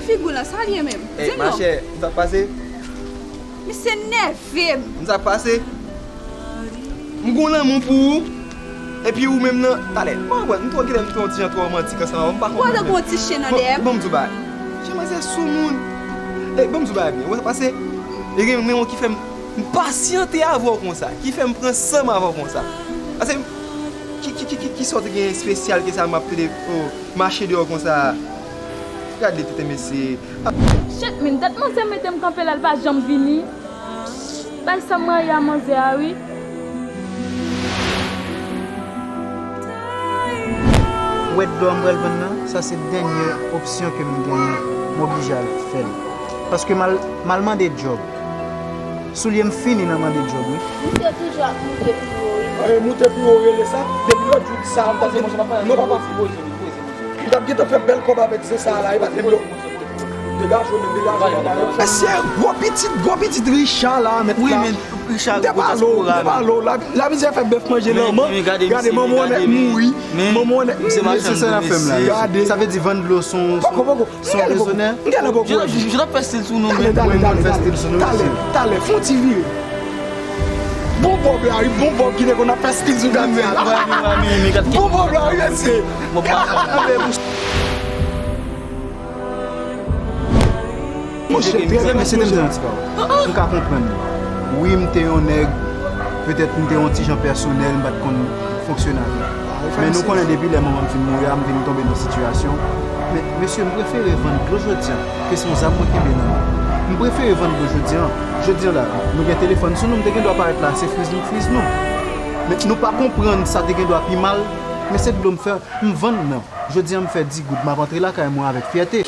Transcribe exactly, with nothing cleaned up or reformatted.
Figi w lan, sa l ye menm? Ey, machè, m t ap pase. Misye nève m. M t ap pase. M gon lanmou pou ou. Epi ou menm nan, talè. Mwen wè, m twò genlè, m twò ti jan twò romantik ansanm avè w, m pa konprann. Ou wè tankou yon ti chen nan dèyè m. Bon, m di w bagay. Jan manzè soumoun. Ey, bon, m di w bagay byen. Ou wè sa k pase? E gen yon ki fè m m pasyante avè w konsa, ki fè m pran san m avè w konsa. Paske ki, ki, ki, ki, ki sa w te gen espesyal ke sa m ap pede, oh, mache deyò konsa? Gade tete mesye. Shit, men dat manzè mete m kanpe la, l pa janm vini. Bay sa m rayi a manzè a wi. Wèt dlo a m pral vann nan, sa se dènye opsyon ke m genyen, m oblije al fè l. Paske m al, m al mande djòb. Soulye m fini nan mande djòb wi. Misye toujou ap moute pi wo wi. E moute pi wo rele sa? Depi lòt jou di sa a, m t ap gen, non papa. M t ap gentan fè bèl kòb avèk zen sa a la, e pa te dlo. Degaje w menm, degaje w papa. Mesye, gwo pitit, gwo pitit Richa la, mèt la. Wi, men Richa gwo diaspora. M te pale w, m te pale w, la, lamizè fè bèf manje lanmò. Gade manman w nèk mouri. Manman w nèk mouri. Se sa n ap fè m la. Gade. Sa vle di vann dlo s on, s on rezonè. M genlè poko wè. Jan ap fè stil sou nou menm. Talè, talè, talè, talè, fè yon ti vire. Bon bòb la wi, bon bòb ki te konn ap fè stil sou gad la. Bon bòb la wi, mesye. Monchè, trè byen, mesye, te m di yon ti bagay. M ka konprann. Wi, m te yon nèg, petèt m te yon ti jan pèsonèl, m pa t konn fonksyone avèk. Men nou konnen depi lè manman m fin mouri a, m vin tonbe nan sitiyasyon. Men, mesye, m prefere vann dlo jodi a, ke se yon zam mwen kenbe nan men. M prefere vann dlo jodi a. Jodi a la, nou gen telefòn sou nou, m te gen dwa parèt la, se friz nou friz nou. Men nou pa konprann sa te gen dwa pi mal, men se dlo m fè, m vann nan. Jodi a m fè di goud, m ap antre lakay mwen avèk fyète.